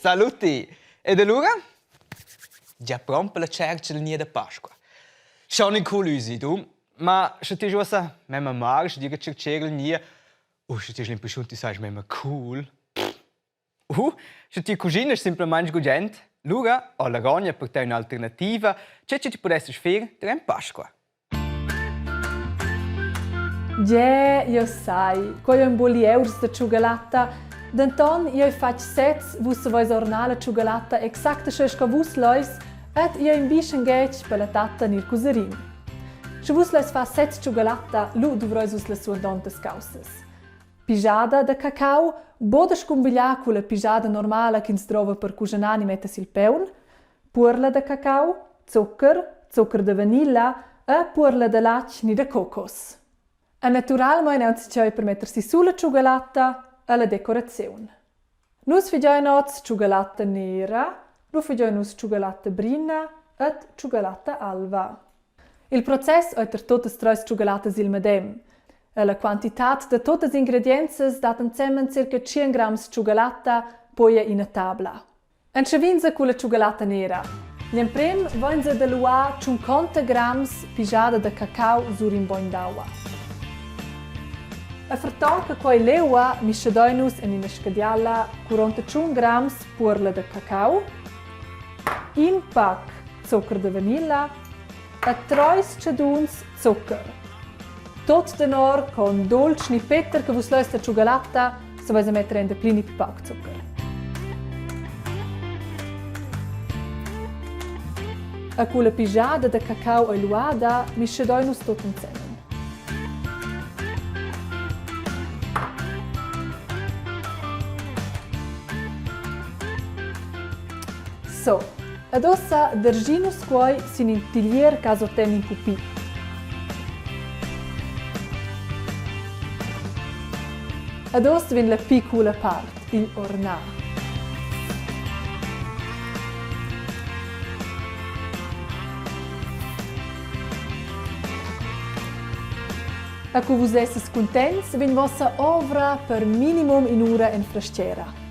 Saluti! Ed allura? Già pront per la tschercha del gnieu da Pasqua. Schon in cool üsi, du. Ma sche ti uossa memma marsch dir tschercher il gnieu, u sche ti has l'impreschiun ti sajas memma cool. U sche ti cuschinas simplamaing gugent, lura ho la Ronja per te ün'alternativa, che che ti pudessas fer durant Pasqua. Gie, jeu sai, quei ein bulieurs da tschugalatta, denton jeu fatg sez, vus saveis ornar la tschugalatta exact aschia sco vus leis ed jeu in bi schenghetg per la tatta ni il cuserin. Sche vus leis far sez tschugalatta, lu duvreis vus las suandontas caussas. Pigiada da cacau, buca da scumbigliar culla pigiada normala ch'ins drova per cuschinar ni metter sil peun, puorla da cacau, zuccher, zuccher da vanilla e puorla da latg ni da cocos. E naturalmein aunc tscheu per metter sissu la tschugalatta e la decoraziun. Nus figein oz tschugalatta nera, lu figein nus tschugalatta brina ed tschugalatta alva. Il process ei per tuttas treis tschugalattas il medem. E la quantitad da tuttas ingredienzas dat ensemen circa tschien grams tschugalatta, poi ina tabla. Entschevinsa culla tschugalatta nera. Gl'emprem veinsa da luar tschunconta grams pigiada da cacau sur in bogn d'aua. E ferton che quei leua mischadein nus en ina scadiala 41 grams puorla da cacau, in pac zuccher da vanilla e treis tschaduns zuccher. Tot tenor con dultsch ni peter che vus leis la tschugalatta, saveis metter en dapli ni pli pauc zuccher. E culla pigiada da cacau ei luada, mischadoi nus tot ensemen. So, ed ussa dergin nus quei sin in tiglier che ha soten in pupi. Ed uss vegn la pli coola part, igl ornar. E cu vus esses cuntents, vegn vossa ovra per minimum in'ura en frastgera.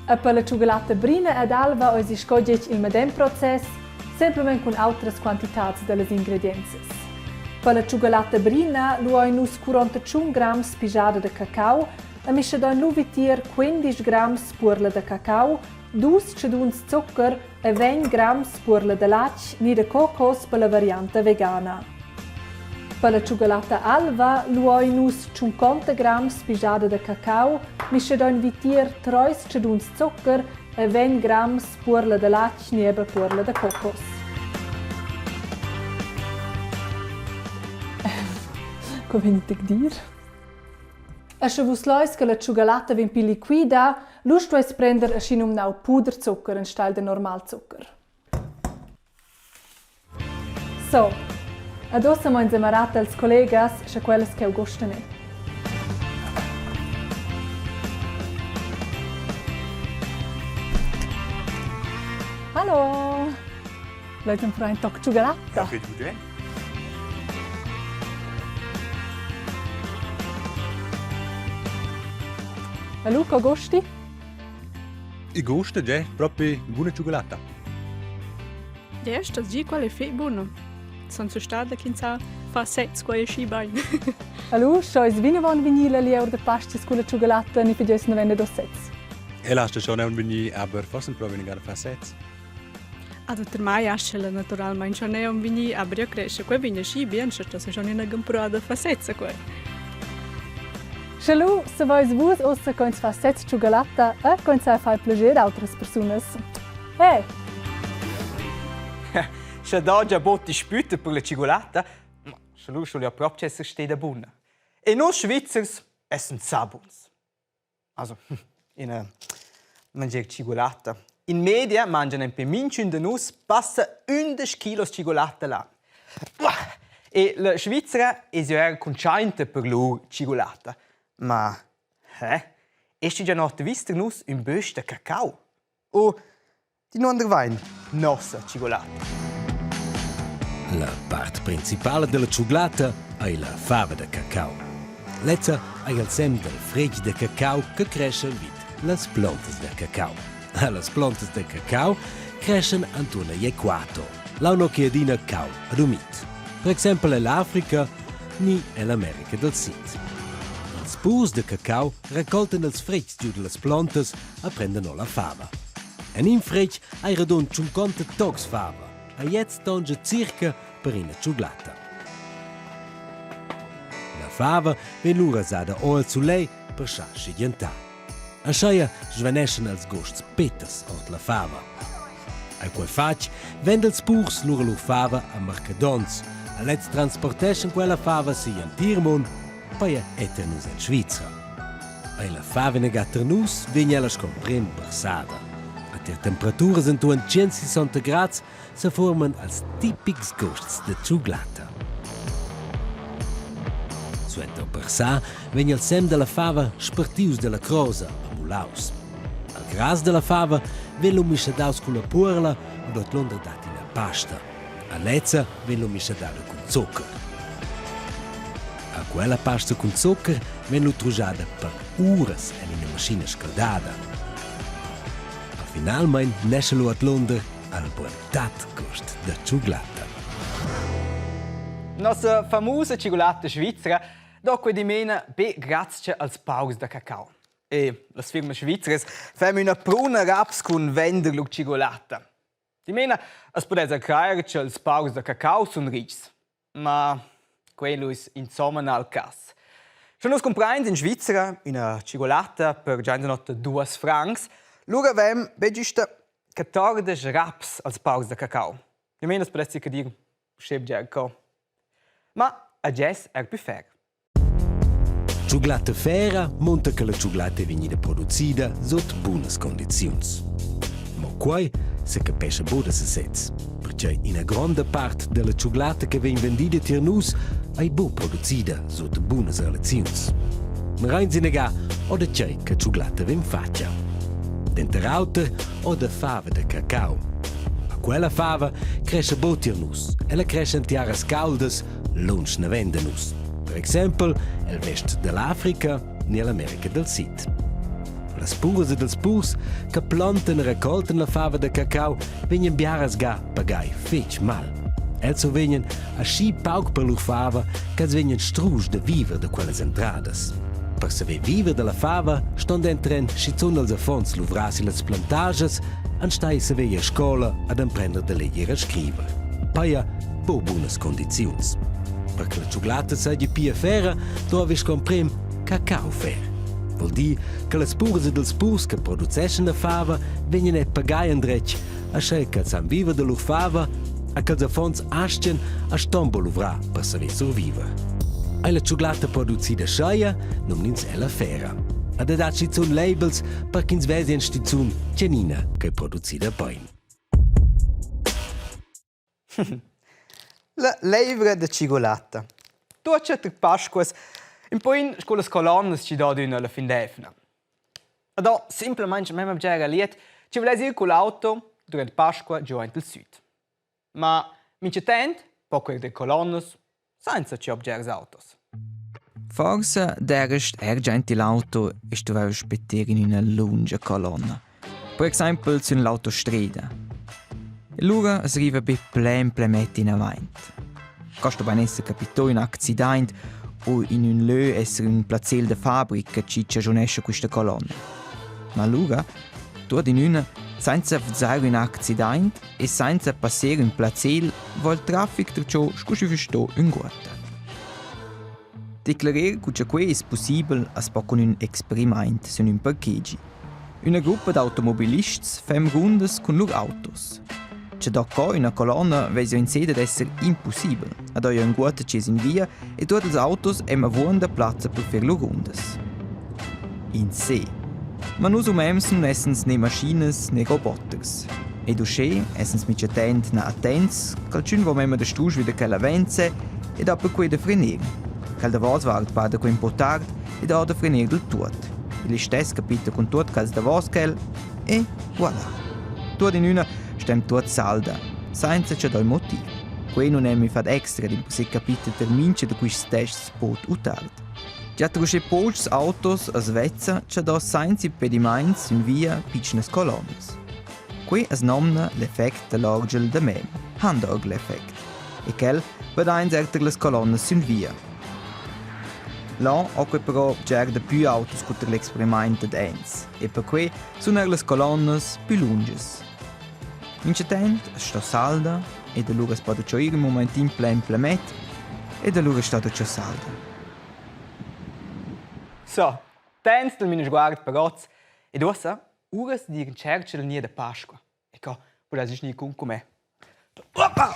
E per la tschugulatta brina ed alva eisi sco getg il medem process, semplamein cun autras quantitads dallas ingredienzas. Per la tschugulatta brina lu ein nus 41 grams pigiada da cacau e mischadein lu vitier 15 grams puorla da cacau, dus tschaduns zuccher e 20 grams puorla da latg ni da cocos per la varianta vegana. Per la tschugalatta alva luein nus tschunconta grams pigiada da cacau, mischadein vitier treis tschaduns zuccher e 20 grams puorla da latg ni era puorla da cocos. Co vegn ditg dir? E sche vus leis che la tschugalatta vegn pli liquida, lu stueis prender aschinumnau puderzucker enstagl da normal zuccher. So, ed ussa mo ins emarat als collegas, sche quellas ch'jeu gustan ei. Hallo! Leut empruar in toc tschugalatta? Ja, fetg bugen. E lu, co gusti? I gusta, già, propi buna tschugalatta. Ja, sto dir, qual è fetg buna. Son stada ch'ins ha fa sez quai aschi bain. E lu, scho vinavon vegnir la lieur da pastas culla tschugalatta ni figess novena dos sez? Ella sta schon aunc vegnir, aber forse provi a far sez. Also per mai ascha naturalmein schon aunc vegnir, aber io cresce, quei vegn aschi bien, sche sto schon ina emprova da far sezza quei. Sche lu saveis vus ussa co ins fa sez tschugalatta e co ins sa far plascher autras persunas. Hey! Sche da già bod dispüta per la tschigulatta, ma sche lu scho ja proprio esser steda buna. E nus Svizzers essen sabuns. Also, ina mangiar tschigulatta. In media mangian nempe minchün da nus passa ündesch kilos tschigulatta l'an. E la Svizra es jo eir cuntschainta per lur tschigulatta. Ma, hä? Est già not vis tar nus ün bösch da cacau? O Dinunder vain nossa tschigulatta? La part principala della tschuglatta. ei la fava da cacau. Lezza ei il sem dal fretg da cacau che crescha vid las plontas da cacau. Las plontas da cacau creschan enturn igl equator, là nua che adina caud ed umid. Per exempel ell'Africa ni ell'America dal Sid. Ils purs da cacau raccoltan ils fretgs giu dallas plontas e prendan ora la fava. En in fretg hai radund tschunconta tocs fava, e gliez tongia circa per ina tschuglatta. La fava vegn lura sada ora al sulegl per schar schigentar. Ascheia svaneschan els gusts peters ord la fava. A quei fatg vend els purs lura lur fava a marcadonts, e lezs transporteschan quella fava sigl entir mund, paia eter nus en Svizra. Ei la fava inaga ter nus, vegn ella sco prim barsada. A tier temperaturas entuorn 160 grads sefuorman els tipics gusts da tschuglatta. Suenter barsar vegn il sem dalla fava spartius dalla crosa e mulaus. Al gras dalla fava vegn lu mischadaus culla puorla e ordlunder dat ina pasta. A lezza vegn lu mischadada cun zuccher. A quella pasta cun zuccher vegn lu trugiada per uras en ina maschina scaldada. A finalmein nescha lu ordlunder al buontat gust da tschuglatta. Nossa famusa tschigulatta svizra do quei dimena be grazcha als paurs da cacau. E las firmas svizras fan üna pruna raps cun vender lur tschigulatta. Dimena as pudessa crajer cha'ls paurs da cacau sun richs. Ma quello es insomma na il cas. Sche nus cumprains in Svizra üna tschigulatta per giainta duos francs, lura vem be güsta 14 raps als paurs da cacau. Dimena as pudess circa dir uschè bger co. Ma a gess er pü fer. Tschuglatta fera munta che la tschuglatta è vegnida producida sut bunas condiziuns. Mo quai secapescha buc da sesez, pertgei ina gronda part dalla tschuglatta che vegn vendida tier nus ei buc producida sut bunas relaziuns. Mirein sinaga o da tgei che tschuglatta vegn fatga. Denter auter o da fava da cacau. A quella fava cresce buc tier nus, ella cresce en tiaras cauldas lunsch naven da nus. Per exempel el vest dall'Africa ni ell'America del Sid. Las puras ed els purs che plantan e raccoltan la fava da cacau vegnan biaras ga pagai fetg mal. Els survegnan aschi pauc per lur fava ch'els vegnan strusch da viver da quellas entradas. Per saver viver dalla fava ston denteren schizun els affons luvrar sillas plantagias anstagl saver ir a scola ad emprender da leger e scriver. Paia po bunas condiziuns. Per che la tschuglatta seigi pia fera, drovi sco emprem cacau fer. Vol dir che las puras ed ils purs che produceschan la fava vegnan er pagai endretg, aschia ch'els san viver da lur fava e ch'els affons astgan e ston buc luvrar per saver surviver. Ei la tschuglatta producida scheia, numn'ins ella fera. Ed ei dat schizun labels per ch'ins vesi en stizun tgenina ch'ei producida bein. La leivra da tschigulatta. Tuocha ter Pasquas ün poin sco las colonnas chi do adüna alla fin d'eivna. Ed ho simplamaing memma bgera liet chi vuless ir cul auto durant Pasqua giò aint il süd. Ma minchatant po quel der colonnas sainza chi ho bgers autos. Forsa d'erast eir giaint i'l auto e stuvaiva spettar in üna lungia colonna. Per exaimpel sün l'autostrada. E lura as riva be plain plemet inavant. Co sto bain esser capitò ün accidaint o in ün lö esser ün plazzal da fabrica chi chaschunescha quista colonna. Ma lura, tuot in üna, sainza vzair ün accidaint e sainza passer ün plazzal, vo il trafic darcho scu schi füss sto ünguotta. Declerer cu cha quai es pussibel as po cun ün experimaint sün ün parkegi. Üna gruppa d'automobilists fem rundas cun lur autos. Cha do co üna colonna vesa in se dad esser impussibel. Ad ho ünguotta chi es in via e tuot ils autos hem avuonda plazza per fer lur rundas. In se. Ma nus umens nun essens ne maschinas ne roboters. Ed uschè essens mincha temp na attents ch'alchün vo memma da strusch vi da quella venza ed ha perquei da frener. Quel davos vart va da quei un po tard ed ha da frener del tuot. Il istess capita cun tuot quels davos quel e voilà. Tuot in üna stem tuot salda, sainza cha dal motiv. Quei nun è mi fat extra d'impossir capita ter mincha da quists tests bod u tard. Già tra uschè pochs autos as vezza cha do sainza impedimaints sün via pitschnas colonnas. Quei as nomna l'effect da l'orgel da mem, Handorgeleffekt, e quel vadains eir tar las colonnas sün via. Là ho que però bger dapü autos cu tar l'experimaint dad Enz e perquai sun eir las colonnas pü lungias. Minchatant as sto salda ed alura as po darcheu ir ün mumaintin plain plamet ed alura sta darcheu salda. So, tens del mio sguard per oz ed uossa uras d'ir in tschercha del nia da Pasqua. E co pudais gnir cun cun me. Oppa!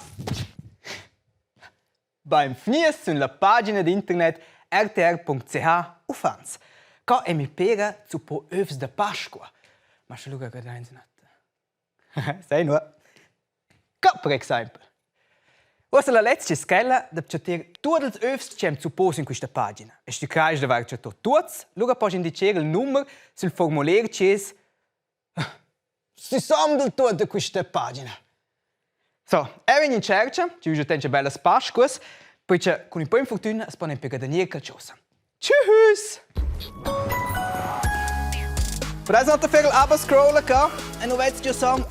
Bainvgnies sün la pagina d'internet rtr.ch uffants. Co è mi pera zuppo övs da Pasqua. Ma sche lura guardains ün at. Sai nur. Co per exaimpel. Uossa la lezcha es quella da chattar tuot ils övs chi han zuppos in quista pagina. E schi crais d'avair chattà tuots, lura poss indicher il numer sül formuler chi es süsom del tuot da quista pagina. So, eu vegn in tschercha, chi üja tencha bellas Pascuas, perche cun ün po fortüna as pon impegar da gnir qualchosa. Tschüss! Pudais not fer il aber scroller qua e nu vezz giò som.